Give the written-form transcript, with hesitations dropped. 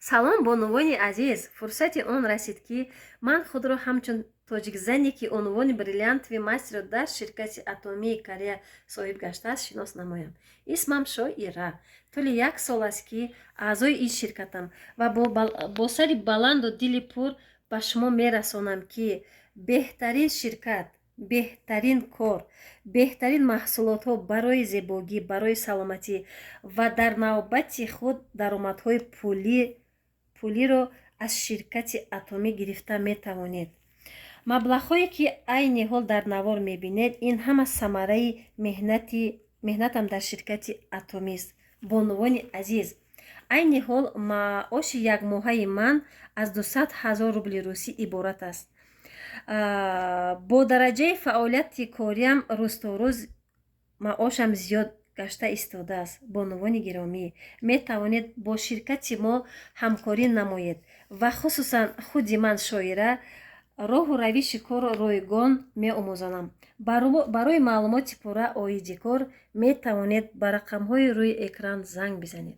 Салом, бонувони азиз! Фурсати он расид, ки ман худро ҳамчун тоҷикзане, ки унвони бриллиантовый мастерро дар ширкати Атомии Корея соҳиб гаштааст, шинос намоям. Исмам Шоира. Тӯли як сол аст, ки аъзои ин ширкатам ва бо сари баланду дили пур ба шумо мерасонам, ки беҳтарин ширкат, беҳтарин кор, беҳтарин маҳсулотҳо барои зебогӣ, барои саломатӣ ва дар навбати худ даромадҳои пулиро аз ширкати Атомӣ гирифта метавонед. Маблағҳое, ки айни ҳол дар навор мебинед, ин ҳама самараи меҳнатам дар ширкати Атомист. Бонувони азиз, айни ҳол маоши якмоҳаи ман аз 200 000 рубли русӣ иборат аст. Бо дараҷаи фаъолияти кориам рӯз то рӯз маошам зиёд гашта истодааст. Бонувони гиромӣ, метавонед бо ширкати мо ҳамкорӣ намоед ва хусусан худи ман, Шоира, роҳу равиши корро ройгон меомӯзонам. Барои маълумоти пурра оиди кор метавонед ба рақамҳои рӯи экран занг бизанед.